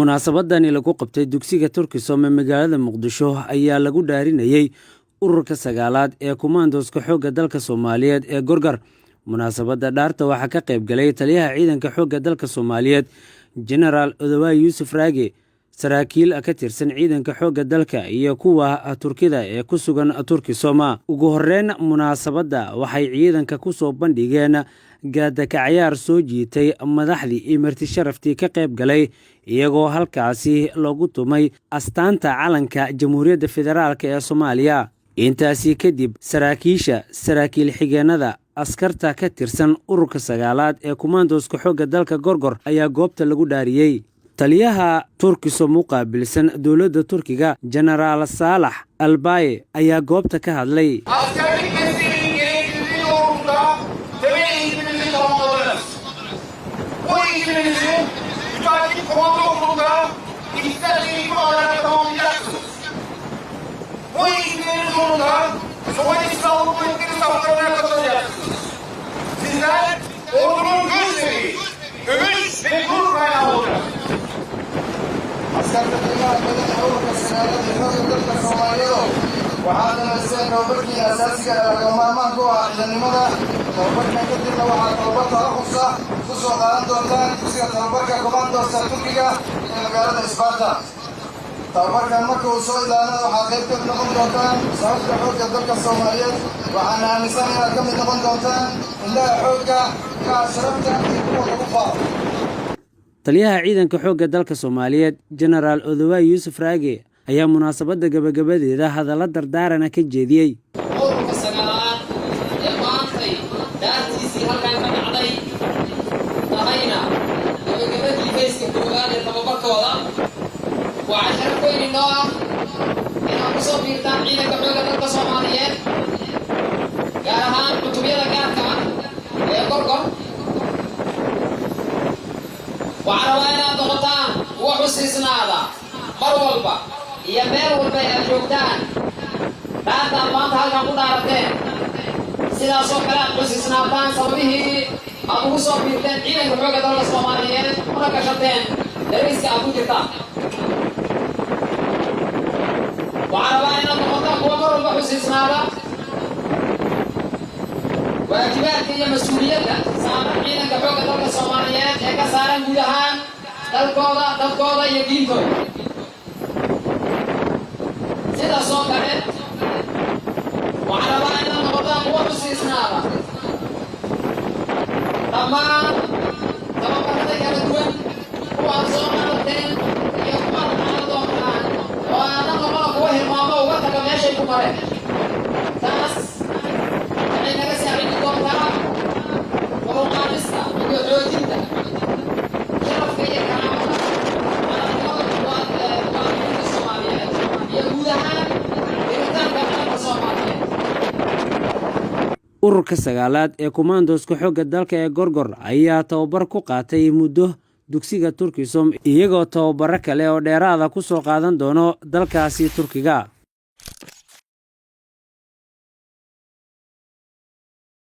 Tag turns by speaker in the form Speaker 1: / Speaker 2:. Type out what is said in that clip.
Speaker 1: Munaasabadani lagu qabtay dugsiga Turkisom ee magaalada Muqdisho ayaa lagu dhaarinayey ururka sagaalaad ee kumaandooska xoogga dalka Soomaaliyeed ee Gorgor. Munaasabadda dhaarta waxaa ka qayb galay taliyaha ciidanka xoogga dalka Soomaaliyeed, Jenaraal Odawaay Yuusuf Raage, saraakiil ka tirsan ciidanka xoogga dalka iyo kuwa Turkida ee ku sugan Turkisoma. Ugu horeyn munaasabadda waxay ciidanka ku soo bandhigeen gaadakacyaar soo jiitay madaxdii iyo marti sharaftii ka qayb galay, iyagoo halkaasi loogu tumay astaanta calanka Jamhuuriyadda Federaalk ee Soomaaliya. Intaasi kadib saraakiisha, saraakiil xigeenada, askarta ka tirsan ururka sagaalaad ee kumaandooska xoogga dalka Gorgor ayaa goobta lagu dhaariyey. Taliyaha Turkisom u qaabilsan dowladda Turkiga, Jenaraal Saalax Albaye, ayaa goobta ka hadlay.
Speaker 2: Askerlik mesleğinin gerektirdiği doğrultuda temel eğitiminizi tamamladınız. Bu eğitiminizi müteakip komando okulunda içsel eğitim alarak tamamlayacaksınız. Bu eğitimlerin sonunda Somali Silahlı Kuvvetleri saflarına katılacaksınız. Sizler ordunun göz bebeği, övünç ve gurur kaynağı olacaksınız.
Speaker 3: Askarta qiimaha badan ee ururka sagaalaad ee xoogga dalka Soomaaliyeed, waxaad dhamaysteen tababarkii asaasiga ee lagama maarmaan ku ah ciidannimada. Tababarkan kadibna waxaad tababar takhasus ah ku soo qaadan doontaan dugsiga tababarka komandoosta Turkiga ee magaalada Isbarta. Tababarkan marka uu soo ilaanana waxaad qayb ka noqon doontaan safafka xoogga dalka Soomaaliyeed. Waxaana aaminsan inaad ka mid noqon doontaan indhaha xoogga, kaha sharafta iyo kuwa lagu faaro.
Speaker 1: Taliyaha ciidanka xoogga dalka Soomaaliyeed, Jenaraal Odawaay Yuusuf Raage, ayaa munaasabadda gabagabadeeda hadallo dardaarana ka jeediyey.
Speaker 4: Ururka sagaalaad ee maantay dhaartiisii halkan ka dhacday tahayna gabagabadii phase-ka koowaad ee tababarkooda, waxaa sharaf weyn inoo ah inaad ku soo biirtaan ciidanka xoogga dalka Soomaaliyeed, gaar ahaan cutubyada gaarka ah ee Gorgor. Waxaan rabaa inaad noqotaan kuwa xusiisnaada mar walba iyo meel walba aad joogtaan dhaartaad maanta halkan ku dhaarateen. Sidaasoo kale aad xusiisnaataan sababihii aad ugu soo biirteen ciidanka xoogga dalka Soomaaliyeed kuna gashateen dariiska aad ku jirtaan. Waxaan rabaa inaad noqotaan kuwa mar walba xusiisnaada waajibaadka iyo mas-uuliyadda saaran ciidanka xoogga dalka Soomaaliyeed ee ka saaran guud ahaan dalkooda, dadkooda iyo diintooda. Sidaasoo kale waxaan rabaa inaad noqotaan kuwa xusiisnaada dhammaan tababarada kala duwan kuwa aad soo qaadateen iyo kuwa aad qaadan doontaan, oo aadan noqona kuwa hilmaamo uga taga meeshay ku mareen. Taas waxay naga saacidi doontaa kor u qaadista iyo xoojinta sharafka iyo karaamada qaranimada muwaadiniinta Soomaaliyeed iyo guud ahaan jiritaanka qaranka Soomaaliyeed.
Speaker 1: Ururka sagaalaad ee kumaandooska xoogga dalka ee Gorgor ayaa tababar ku qaatay muddo dugsiga Turkisom, iyagoo tababaro kale oo dheeraada ku soo qaadan doono dalkaasi Turkiga.